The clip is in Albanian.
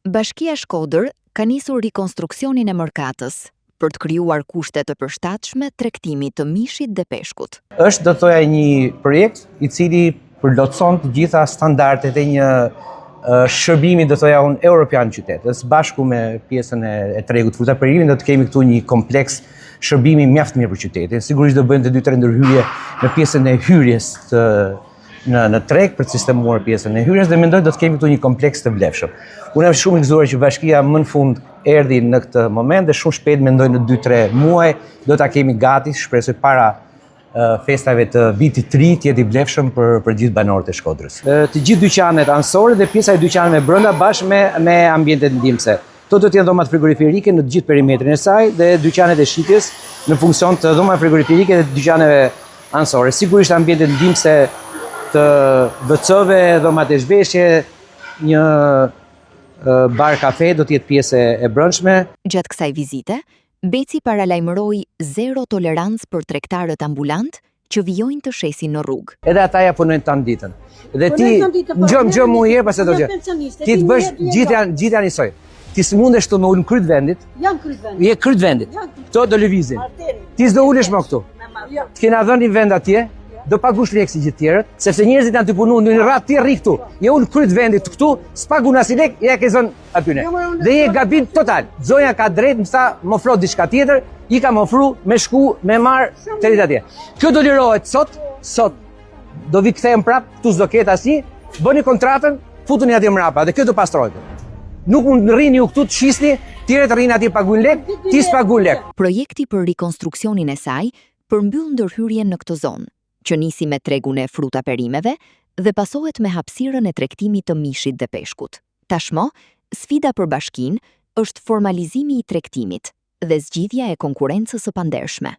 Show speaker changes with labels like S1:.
S1: Bashkia Shkodër ka nisur rikonstruksionin e Mërkatës, për të krijuar kushte të përshtatshme tregtimi të mishit dhe peshkut.
S2: Është, do të thoja, një projekt i cili plotëson të gjitha standardet e një shërbimi, do të thoja unë, europian në qytet. Dhe së bashku me pjesën e, e tregut fruta perimeve do të kemi këtu një kompleks shërbimi mjaft mirë për qytetin. Sigurisht do bëjmë të dy tre ndërhyrje në pjesën e hyrjes të në në treg për të sistemuar pjesën e hyrjes dhe mendoj do të kemi këtu një kompleks të vlefshëm. Unë jam shumë i gëzuar që bashkia më në fund erdhi në këtë moment dhe shumë shpejt mendoj në 2-3 muaj do ta kemi gati, shpresoj para festave të vitit të ri të jetë i vlefshëm për për gjithë banorët e Shkodrës. Të gjithë dyqanet anësore dhe pjesa e dyqaneve brenda bashkë me me ambientet ndihmëse. Këto do të jenë dhomat frigoriferike në të gjithë perimetrin e saj dhe dyqanet e shitjes në funksion të dhomave frigoriferike dhe dyqaneve anësore. Sigurisht ambientet ndihmëse të WC-ve, dhomat e zhveshje, një bar kafe do të jetë pjesë e brendshme.
S1: Gjatë kësaj vizite, Beci paralajmëroi zero tolerancë për tregtarët ambulantë që vijojnë të shesin në
S2: rrugë. Edhe ata ja punojnë tanë ditën. Dhe ti, gjëm, gjëm, mu je, pastaj do gjë. Ti të bësh, gjithë janë, gjithë janë njësoj. Ti s'mundesh të me u ul në krye të vendit.
S3: Jam krye të vendit.
S2: Je krye të vendit. Këto do lëvizin. Ti s'do ulesh më këtu. Jo. Të kena dhënë një vend atje, do pagush lekë si gjithë tjerët, sepse njerëzit janë tu punu në një radhë ti rri këtu. Je ul krye të vendit këtu, s'pagun asnjë lek, ja ke zënë atyne. Jo, Dhe je gabim total. Zonja ka drejt, më tha, më ofro diçka tjetër, i kam ofru me shku, me marr të rrit atje. Kjo do lirohet sot, sot do vi kthehem prap, këtu s'do ketë asnjë, bëni kontratën, futuni atje mrapa dhe kjo do pastrohet. Nuk mund të rrini ju këtu të shisni, tjerët rrinë atje paguajnë lek, ti s'paguan lek.
S1: Projekti për rikonstruksionin e saj përmbyll ndërhyrjen në këtë zonë, që nisi me tregun e fruta-perimeve dhe pasohet me hapësirën e tregtimit të mishit dhe peshkut. Tashmë, sfida për bashkinë është formalizimi i tregtimit dhe zgjidhja e konkurrencës së pandershme.